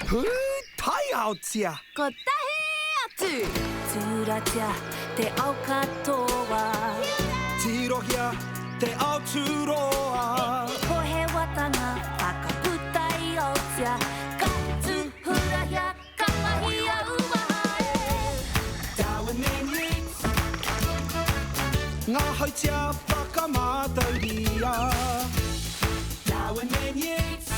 Pūtaiaotia! Kotahi atu! Tūratia te ao katoa. Tirohia te ao tūroa. Pohewatanga whakaputa i Aotea. Ka tūhurahia, ka mahia ua haere. Darwin and Yeats. Ngā hautia whakamātauria. Darwin and Yeats.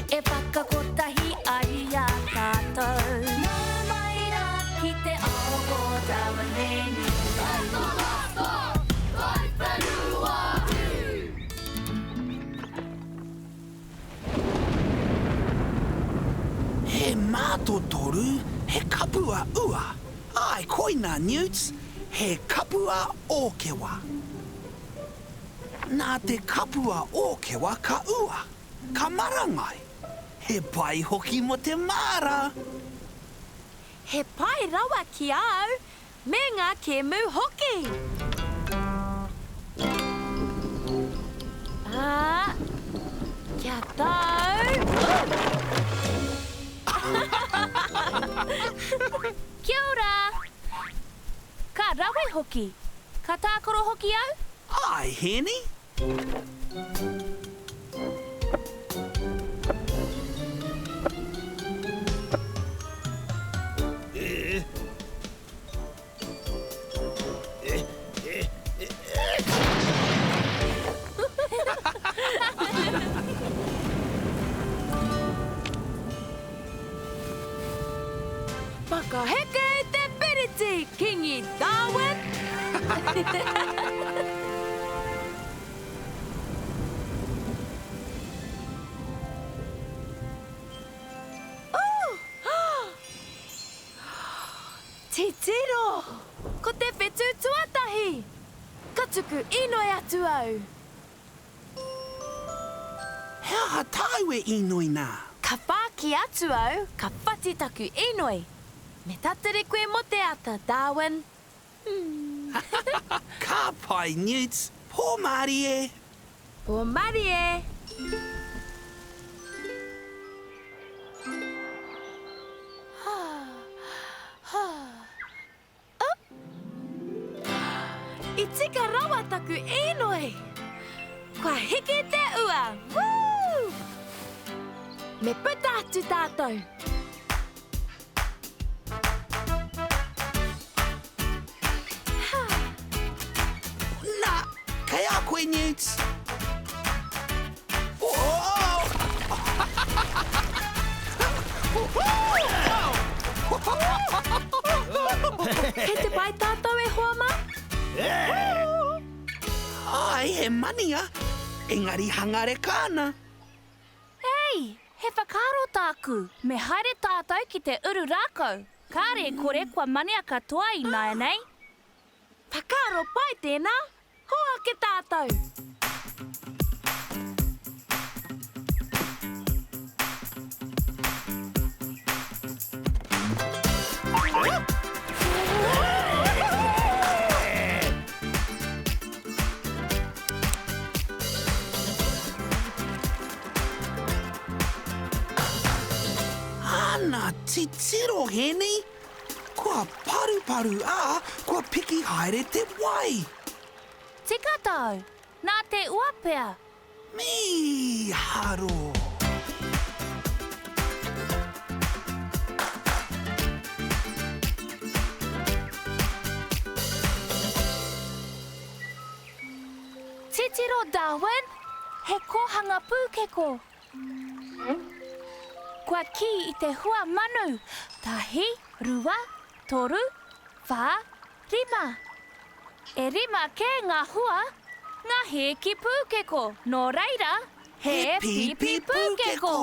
E whakakotahi ai i a tātou. Nau mai rā ki te ao o Darwin and Yeats. He mātotoru, he kapua ua. Āe, koinā, Newts, he kapua ōkewa. Nā te kapua ōkewa ka ua, ka marangai. He pai hoki mō te māra. He pai rawa ki a au, me ngā kēmu hoki! Ā, kia tau! Kia ora! Ka rawe hoki! Ka tākaro hoki au? Āe, Hēni! Whakaheke i te piriti, Kingi Darwin! Titiro! Ko te whetū tuatahi! Ka tuku inoi atu au. He aha tāu e inoi nā? Ka whāki atu au, ka whati taku inoi. Me tatari koe mō te ata, Darwin. Ka pai, Newts. Pō mārie! Pō mārie! I tika rawa taku inoi! Kua hiki te ua! Woo! Me puta atu tātou! Nā, kei a koe, Newts. Kei te pai tātou e hoa mā? Āe, he mania, engari hangareka ana. Ei! He whakaaro tāku, me haere tātou ki te uru rākau. Kāre e kore kua manea katoa ināianei. Whakaaro pai tēnā, hoake tātou! Ana titiro, Hēni! Kua paruparu, ā, kua piki haere te wai! Tika tāu! Nā te ua pea! Mīharo! Titiro Darwin! He kōhanga pūkeko! Kua kī i te hua manu! Tahi, rua, toru, whā, rima. E rima kē ngā hua, ngā hēki pūkeko, nō reira, he pīpī pūkeko!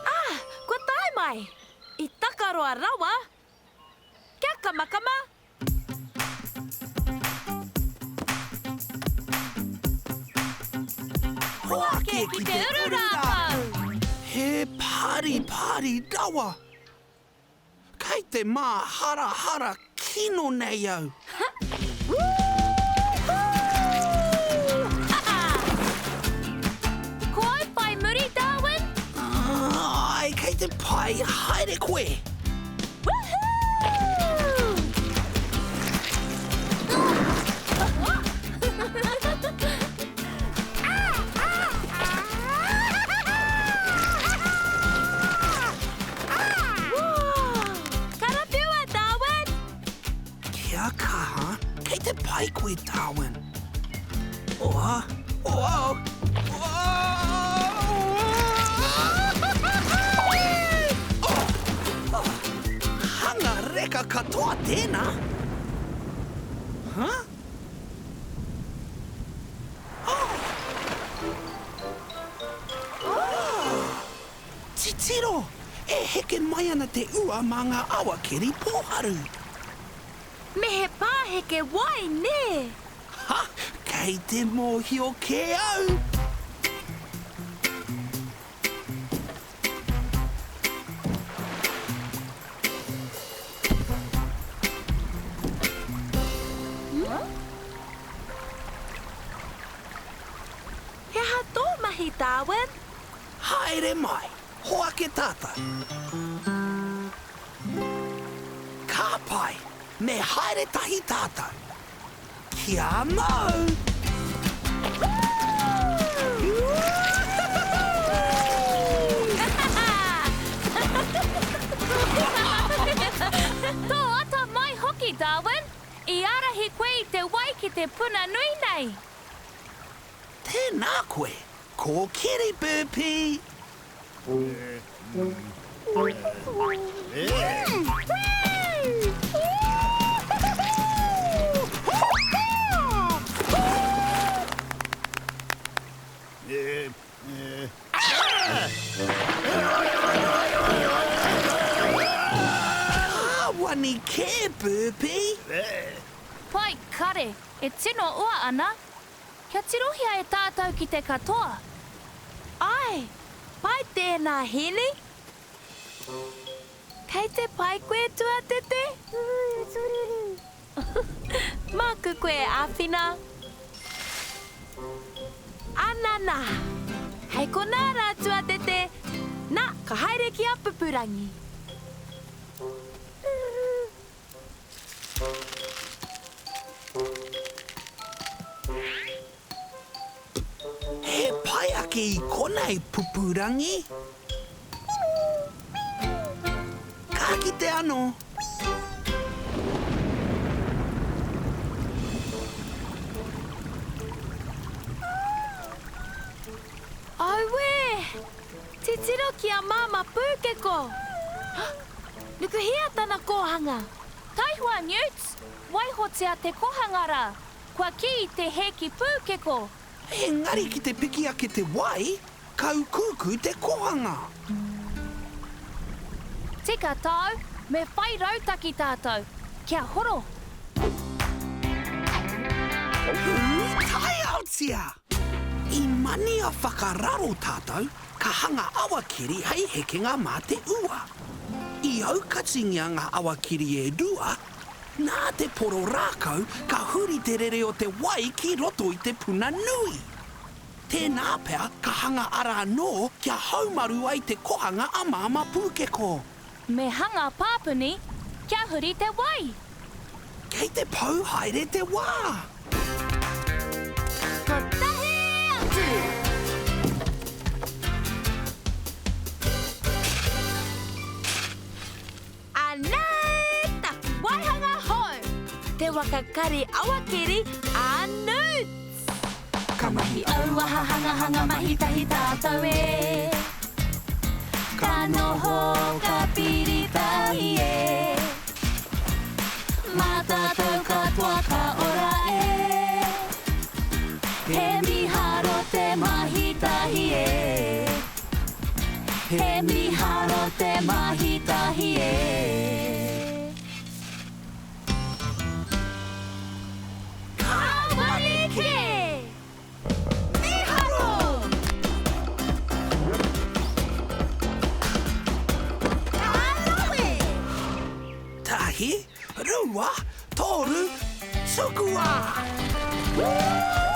Ah, kua tae mai! I takaroa rawa! Kia kamakama! Hoake ki te uru rākau! He paripari rawa! Kei te māharahara kino nei au! pai haere koe! Woohoo! Karawhiua, Darwin! Kia kaha, kei te pai koe, Darwin. Oa, oa, oa! Hanga reka katoa tēnā! Huh? Oh! Oh! Titiro! E heke mai ana te ua mā ngā awakeri pōharu. Me he pāheke wai, nē? Ha! Kei te mōhio kē au! He aha tō mahi, Darwin? Haere mai, hoake tātou. Ka pai, me haere tahi tātou. Kia mau! Tō atamai hoki, Darwin! I ārahi koe i te wai ki te puna nui nei! Tēnā koe, Kōkiri Burpee! Kāwani kē, Burpee! Pai kare, e tino ua ana. Kia tirohia e tātou ki te katoa. Āe, pai tēnā, Hēni. Kei te pai koe, Tuatete? Māku koe e āwhina. Anana! Hei konā rā, Tuatete. Nā, ka haere ki a Pupurangi. He pai ake i konei, Pupurangi. Ka kite anō. Auē! Titiro ki a Māmā Pūkeko! Nukuhia tana kōhanga! Taihoa Newts, waihotia te kohanga rā, kua kī te hēki pūkeko. Engari ki te piki ake te wai, ka ukūkū te kohanga. Tika tāu, me whai rautaki tātou, kia horo. Pūtaiaotia! I mania whakararo tātou, ka hanga awakeri hei hekenga mā te ua. I aukatingia ngā awakeri e rua, nā te poro rākau ka huri te rere o te wai ki roto i te puna nui. Tēnā pea ka hanga ara anō kia haumaru ai te kohanga a Māmā Pūkeko. Me hanga pāpuni kia huri te wai. Kei te pau haere te wā. Kotahi atu! Anei taku waihanga hou, te waka kari awakeri a Newts! Ka mahi auaha hangahanga mahi tahi tātou e. Ka noho ka piri tahi e. Mā tātou katoa ka ora e. He miharo te mahi tahi e. He miharo te mahi tahi e. Ka wani kē! Mīharo! Ka rawe! Tahi, rua, toru, tukua! Woo!